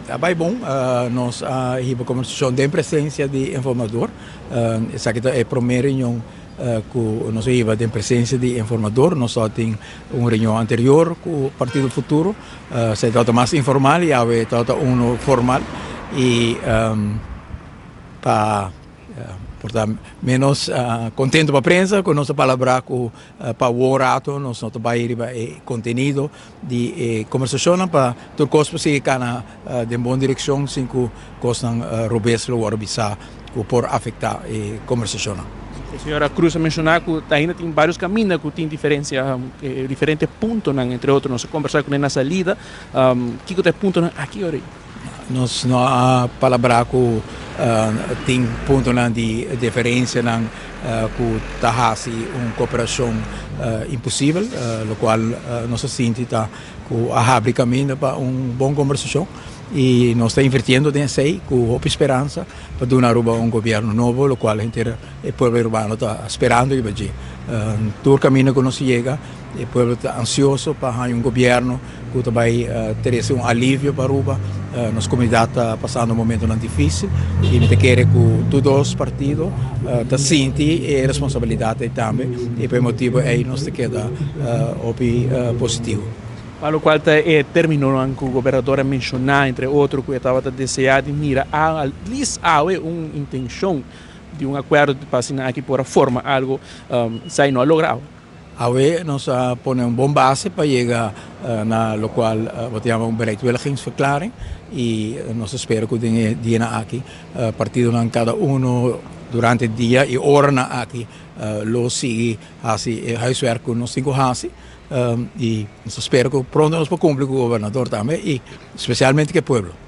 A bai bon, nos a hiba kombersashon den presensia di informador. Esaki ta e promé reunion ku nos a hiba den presensia di informador. Nos a tin un reunion anterior ku Partido Futuro, esei tabata mas informal i awe tabata uno formal i pa por ta menos contento pa prensa cu nos a palabra cu pa awor rato nos no ta bay riba e contenido di e conversacionnan pa tur cos por sigui cana den bon direccion sin cu cosnan robes lo worde bisa cu por afecta e conversacionnan. Señora Cruz a menciona cu ainda tin varios caminda cu tin diferencia, diferente puntonan, entre otro nos a conversa cu ne na salida, kico ta e puntonan aki ora? Nos no a palabrá ku tin puntonan di diferensianan ku ta hasi un koperashon imposibel, lokual nos a sinti ta ku a habri kaminda pa un bon kombersashon i nos ta invirtiendo den esei ku hopi speransa pa duna Aruba un gobièrnu nobo, lokual henter e pueblo arubano ta sperando riba dje. Tur kaminda ku nos yega e pueblo ta ansioso pa haña un gobièrnu ku ta bai trese un alivio pa Aruba. Nos komunidat ta pasando momentonan difísil i mi ta kere ku tur dos partido ta sinti e responsabilidat ei tambe i pa e motibu ei nos ta keda hopi positivo. Pa lokual ta e términonan ku gobernador a menshoná, entre otro ku e tabata deseá di mira at least awe un intenshon di un akuerdo pa asina aki por a forma algo, esei no a logra awe. Awe nos a pone un bon base pa yega na lokual bo ta yama un bereidwilligingsverklaring i nos ta spera ku den e dianan aki partidonan kada uno durante dia i oranan aki lo sigui hasi e huiswerk ku nos tin ku hasi i nos ta spera ku pronto nos por kumpli ku gobernador tambe i spesialmente ku e pueblo.